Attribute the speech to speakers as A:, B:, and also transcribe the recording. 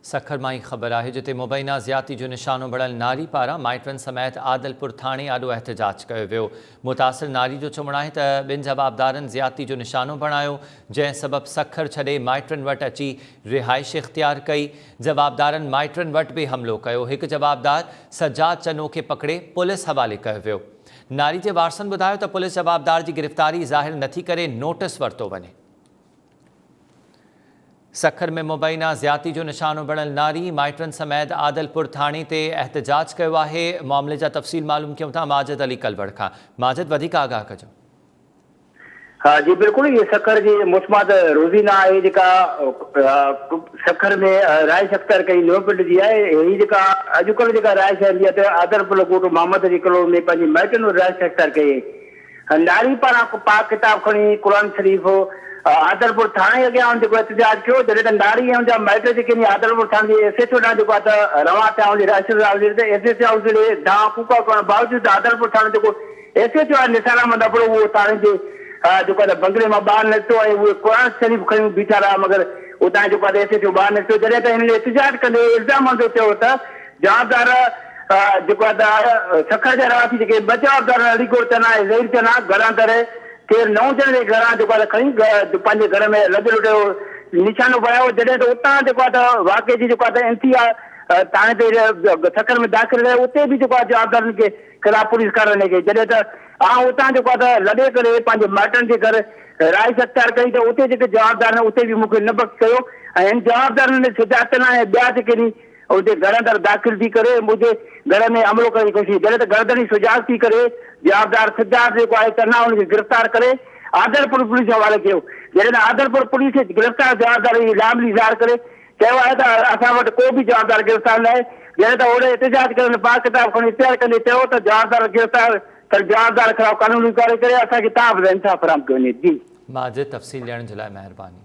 A: سکر مان ئي خبر آهي جتي مبينا زيادتي جو نشانو بڻيل ناري پاران مائٽن سميت عادلپور ٿاڻي آڏو احتجاج ڪيو ويو. متاثر ناري جو چوڻ آهي ته ٻن جوابدارن زيادتي جو نشانو بڻايو جنهن سبب سکر ڇڏي مائٽن وٽ اچي رهائش اختيار ڪئي. جوابدارن مائٽن وٽ به حملو ڪيو. هڪ جوابدار سجاد چنو کي پڪڙي پوليس حوالي ڪيو ويو. ناري جي وارثن ٻڌايو ته پوليس جوابدار جي گرفتاري ظاهر نٿي ڪري نوٽس ورتو وڃي. سکر ۾ مبينا زيادتي جو نشانو بڻيل ناري مائٽن سميت عادلپور ٿاڻي تي احتجاج ڪيو آهي، معاملي جا تفصيل معلوم ڪيون ٿا ماجد علي ڪلوڙ کان، ماجد وڌيڪ آگاهه ڪجو.
B: ها جي بلڪل هي سکر جي مسمات روزينا آهي جيڪا سکر ۾ رهائش اختيار ڪئي نيو پنڊ جي آهي هي جيڪا اڄڪلهه جيڪا رهائش هلي آهي ته عادلپور ڳوٺ محمد علي ڪلوڙ ۾ پنهنجي مائٽن وٽ رهائش اختيار ڪئي ناري پاران پاڪ ڪتاب کڻي قرآن شريف عادلپور ٿاڻي اڳيان ان جيڪو احتجاج ڪيو جڏهن ته ناري ۽ ان جا مائٽ جيڪي ني عادلپور ٿاڻي جي ايس ايڇ او ڏانهن جيڪو آهي ته روان ٿيا ان جي رهائش حاضر ته ايس ايڇ او جي دانهن ڪوڪا ڪرڻ باوجود عادلپور ٿاڻي جيڪو ايس ايڇ او آهي نثار احمد ابڙو اهو ٿاڻي جي جيڪو آهي ته بنگلي مان ٻاهر نڪتو ۽ اهي قرآن شريف کڻي بيٺا رهيا مگر اتان جيڪو آهي ته ايس ايڇ او ٻاهر نڪتو جڏهن ته هنن احتجاج ڪندي الزام هڻندي چيو ته جوابدار جيڪو آهي ته سکر جا رهواسي جيڪي ٻه جوابدار آهن علي گور چنا ۽ ظهير چنا گهر اندر ڪير نئون ڄڻي جي گهران جيڪو آهي ته کڻي پنهنجي گهر ۾ لڄ لٽ جو نشانو بڻايو جڏهن ته اتان جيڪو آهي ته واقعي جي جيڪو آهي ته انتها ٿاڻي تي سکر ۾ داخل رهيو اتي به جيڪو آهي جوابدارن کي خلاف پوليس ڪارروائي نه ڪئي جڏهن ته آئون اتان جيڪو آهي ته لڏي ڪري پنهنجي مائٽن جي گهر رهائش اختيار ڪئي ته اتي جيڪي جوابدار آهن اتي به مون کي نه بخش ڪيو ۽ هن جوابدارن سجاد چنا ۽ ٻيا جيڪي اتي گهر اندر داخل ٿي ڪري منهنجي گهر ۾ حملو ڪرڻ جي ڪوشش ڪئي، جڏهن ته گهر ڌڻي سجاڳ ٿي ڪري جوابدار سجاد جيڪو آهي چنا ان کي گرفتار ڪري عادلپور پوليس حوالي ڪيو، جڏهن ته عادلپور پوليس گرفتار جوابدار جي لاعملي ظاهر ڪري چيو آهي ته اسان وٽ ڪو به جوابدار گرفتار ناهي، جڏهن ته هوڏي احتجاج ڪندڙن پاڪ ڪتاب کڻي اختيار ڪندي چيو ته جوابدار گرفتار ٿيل جوابدار خلاف قانوني ڪارروائي ڪري اسان کي تحفظ ۽ انصاف فراهم ڪيو وڃي. جي.
A: ماجد تفصيل ڏيڻ جي لاء مهرباني.